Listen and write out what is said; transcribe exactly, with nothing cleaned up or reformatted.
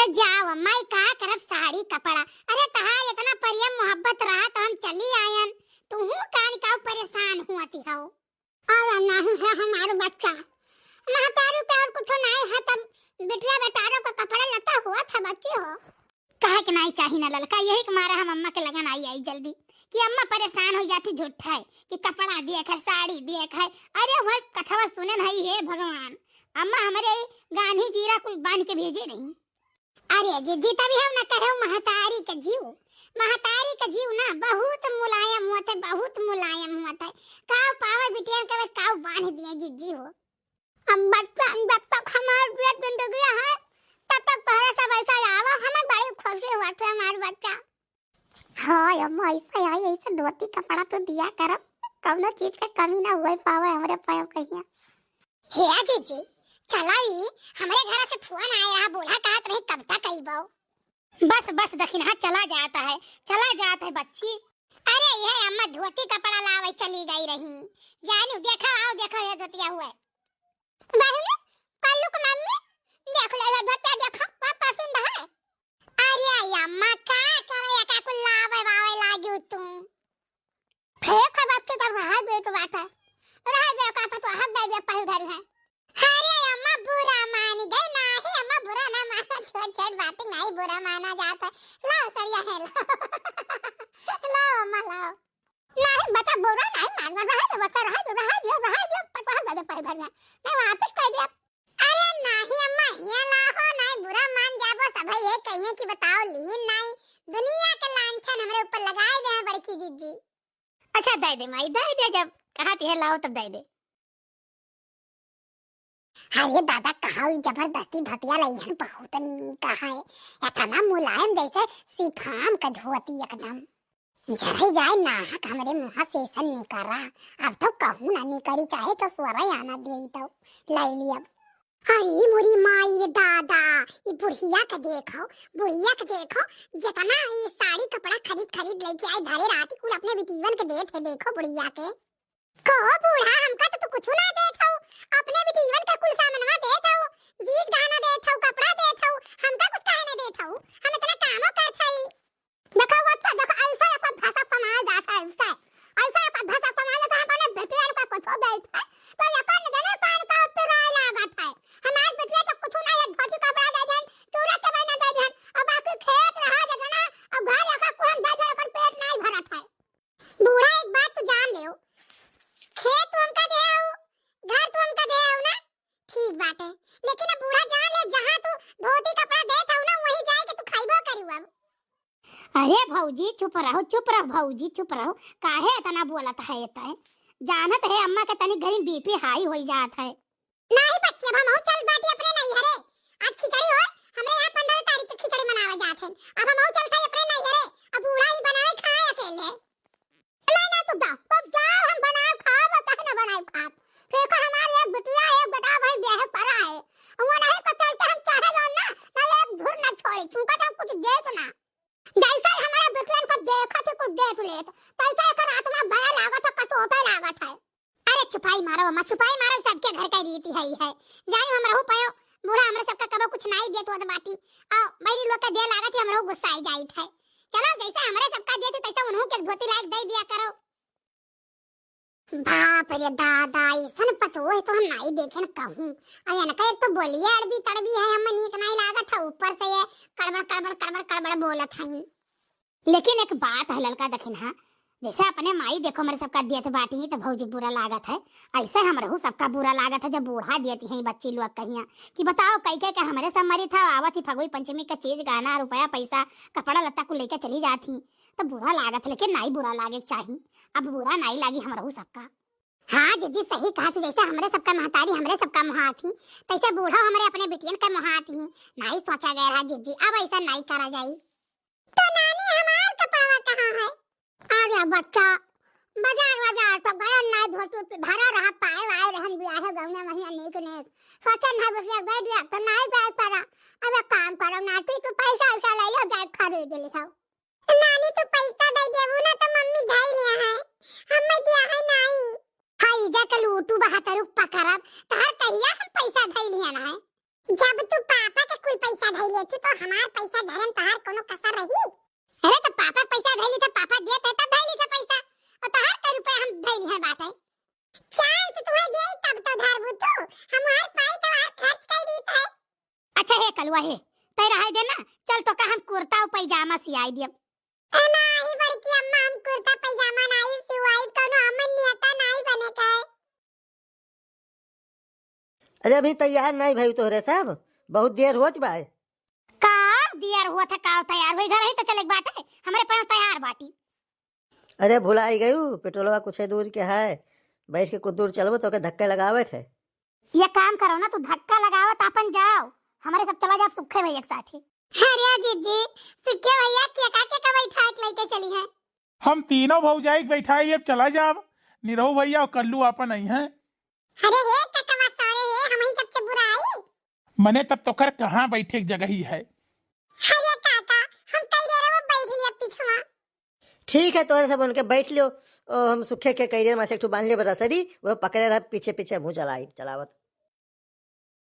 तो जाओ अम्मा, ई का करब साड़ी कपड़ा? अरे तहार इतना प्रेम मोहब्बत रहा तो हम चली आयन, तुहू कान काउ परेशान हुअती हौ। अरे नहीं है हमार बच्चा, महतारू के और कुछ नहीं है, तब बिटिया बेटारों का कपड़ा लत्ता हुआ था बच्ची हो। कहे के नाई चाही ना ललका, यही के मारे हम अम्मा के लगन आई आई जल्दी कि अम्मा परेशान हो जाती झूठा है कि कपड़ा देख है, साड़ी देख है। अरे वह कथवा सुने नहीं, हे भगवान, अम्मा हमरे ई गान्ही जीरा कुल बांध के भेजे रही। अरे जिज्जी, तभी हम ना कहे महतारी के जीव, महतारी के जीव ना बहुत मुलायम होत है, बहुत मुलायम होत है। काउ पावे बिटिया के काउ बांध दिए जिज्जी हो। हम बच्चा, जब तक हमार पेट में डुबिया है, तब तक तोहरा सब ऐसा आवा, हमें बड़ी खुशी हुआ थे हमार बच्चा। हाँ अम्मा, ऐसा आई, ऐसा धोती कपड़ा तो दिया करब, कौनो चीज के कमी ना हुए पावे हमरे पायो कहिया। हे जीजी, चला ई, हमरे घर से फोन आए रहा, बूढ़ा कहत रही कब तक अइबो? बस बस दखिनहा, चला जात है, चला जात है बच्ची। अरे यह अम्मा धोती कपड़ा लावे चली गई रही, जानू देखा, आओ देखा ये धोतिया हुए। बहिनी, कल्लू के मम्मी, देख ले, इधर धोतिया देखो, का पसंद है? अरे अम्मा, का करे, का कुल लावे वावे लागू तू? फेंक है बात के, तब रहा दे तो बात है, रहा दे का तो हक दे दे पहल धरी है। अरे अम्मा, बुरा मान गए, नाही अम्मा, बुरा ना माना, छोट छोट बातें नाही बुरा माना जाता है। लाओ सरिया है, लाओ। लाओ अम्मा, लाओ। नाही बता, बुरा नाही मानना, रहा दे बता, रहा दे, रहा दे, रहा दे, पटवा दे दे पहल भर जाए। नहीं, वापस कर दिया। अरे नाही अम्मा, हिया लाहो, नाही बुरा मान जाबो, सभई ये कहिए कि बताओ लीन नाही, दुनिया के लांछन हमरे ऊपर लगाए दे हैं बड़की जिज्जी। अच्छा दे दे माई, दे दे, जब कहा तिहे लाओ तब दे दे। अरे दादा, कहा ई जबरदस्ती धतिया लइहन, बहुत नीक है, इतना मुलायम जैसे सिफान का धोती एकदम। जरे जाए नाहक हमरे मुँहा से ऐसन निकरा, अब तो कहूँ ना निकरी, चाहे तो स्वरा आना दे तो लाई ली अब। अरे मोरी माई रे दादा, ई बुढ़िया के देखो, बुढ़िया के देखो, जितना ई साड़ी कपड़ा खरीद खरीद लेके आई धरे राती कुल अपने बिटीवन के देत है, देखो बुढ़िया के। कहो बूढ़ा, हमका तो तू कुछ ना देत हऊ, अपने बिटीवन का कुल सामनवा देत हऊ, जीत गहना देत हऊ, कपड़ा देत हऊ, हमका कुछ काहे ना देत हऊ? हम इतना कामो करत हई। देखो, वो तो देखो, ऐसा अपन भाषा कमाया जाता है, ऐसा, ऐसा अपन भाषा कमाया जाता है, हमारे बेटियन का कुछ हो गई है, तो लेकिन जने कान का तुराए लागत है। हमारे बेटियन का कुछ ना, एक धोती कपड़ा दे देन, चूड़ा चवाई ना दे देन, अब बाकी खेत रहा जगना, अब घर रखा कुहन दे देन, अपन पेट नहीं भरत है। बूढ़ा, एक बात तू जान लेओ, खेत तू हमका दे आओ, घर तू हमका दे आओ ना, ठीक बाटे, लेकिन अब बूढ़ा जान लेओ, जहाँ तू धोती कपड़ा देत हऊ ना, वहीं जाए के तू खाइबो करू अब। अरे भौजी, चुप रहो, चुप रहो भौजी, चुप रहो। काहे इतना बोलत है इतने? जानत है अम्मा के तनी घरी बीपी हाई होई जात है। नाही बच्ची, अब हमहू चल बाटी अपने नैहरे। आज खिचड़ी होय, हमरे यहाँ पन्द्रह तारीख के खिचड़ी मनावे जात है। अब हमहू चलत है अपने नैहरे। अब बूढ़ा ही बनावे खाए अकेले। नहीं, नहीं, तू जा, तू जा, हम बनाए खाब, चाहे ना बनाए खाब। फिर को हमारे एक बिटिया, एक बेटा भाई ब्याह पड़ा है। वो नहीं तो चलते हम चाहे जान ना, ना एक धुर ना छोड़ी, तुमका तो कुछ देत ना। जैसे ही हमारे बिटियन को देखत ही कुछ देत लेत, तैसे एकर आत्मा बया लागत है, कटोटे लागत है। अरे चुपाई मारो अम्मा, चुपाई मारो, सबके घर का रीति है ही है। जानी हमरहू पयो, बूढ़ा हमरे सबका कबो कुछ नाई देत होत बाटी। आओ, बहिनी लोग के दे लागत ही हमरहू गुस्सा आई जाइत है। चलो, जैसे हमरे सबका देत, तैसे उन्हों के धोती लायक दे दिया करो। बाप रे दादा, ऐसन पतोह तो हम नाई देखेन कहूँ। अरे इनका एक तो बोलिए अड़बी तड़बी है, हम नीक नाई लागत है, ऊपर से ये कड़बड़, कड़बड़, कड़बड़, कड़बड़ बोलत हैं। लेकिन एक बात है ललका दखिनहा, जैसे अपने माई देखो हमरे सबका देत बाटी तो भौजी बुरा लागत है, ऐसे हमरहू सबका बुरा लागत है जब बूढ़ा देती हैं बच्ची लोग कहिया कि बताओ कई के, के हमरे सब मरी था, आवत ही फगुई पंचमी का चीज गहना रुपया पैसा कपड़ा लत्ता कुल लेके चली जात ही, तो बुरा लागत है, लेकिन नाई बुरा लागे के चाही। अब बुरा नाई लागी हमरहू सबका। हाँ जिज्जी, सही कहा तू, जैसे हमरे सबका महतारी हमरे सबका मोहात ही, तैसे बूढ़ा हमरे अपने बिटियन के मोहात ही। नाई सोचा गया रहा जिज्जी, अब ऐसा नाई करा जाई। तो नानी, हमार कपड़वा कहाँ है? अरे बच्चा, बाजार, बाजार तो गया ना, धोती उती धरा रहा, पाए वाए रहन, बियाहे गौने महिया नीक नीक। सोचन है बस एक दे दिया, तो नहीं जाए पारा। अब एक काम करो नाती, तू पैसा वैसा ले लो, जाए खरीद ले हो। नानी, तू पैसा दे देबू ना, तो मम्मी धई लिया है, हम दिया है नहीं। हाई जा के लूटू बहातरू पकड़ब, तहर कहिया हम पैसा धई लिया ना है। जब तू पापा के कुल पैसा धइ लेथू तो हमार पैसा धरे में तोहार कोनो कसर रही? अरे तो पापा पैसा धइ ली तो पापा देत है तब धइ ली थे पैसा, और तोहार कई रुपया हम धइ ली है बाटे। चांस तुहे देई तब तो धरबू तू, हमार पाई तो हर खर्च कई दीत है। अच्छा हे कलुआ हे, तै रहाई दे ना, चल तोका हम कुर्ता और पैजामा सियाई दियब। ए नाही बड़की अम्मा, हम कुर्ता पैजामा नाही सिवाई, कोनो अमन नियता नाही बने के। अरे अभी तैयार नाही भई तोहरे सब, बहुत देर होत बा। का देर होत है, का तैयार होई, घर ही तो चले के बाटे, हमरे पाँव तैयार बाटी। अरे भुलाई गयू, पेट्रोलवा कुछ दूर के है, बैठ के कुछ दूर चलबो तो ओके धक्का लगावे के है। ये काम करो ना, तू धक्का लगावत आपन जाओ, हमरे सब चला जाओ सुखे भैया के साथे। अरे जीजी, सुखे भैया के का के का बैठा के लेके चली है? हम तीनों भौजाई के बैठाई अब चला जाब, निरहू भैया और कल्लू आपन आई हैं। अरे हे ककवा सारे हे, हम ही सबसे बुरा आई। मने तब तोकर कहाँ बैठे के जगह ही है? अरे काका, हम कई रे वो बैठ लिया पिछवा। ठीक है, तोहरे सब उनके बैठ लियो। ओ, हम सुखे के कैरियर में से एक ठो बांध ले रसरी, वो पकड़े रह, पीछे पीछे मुँह चलाई चलावत।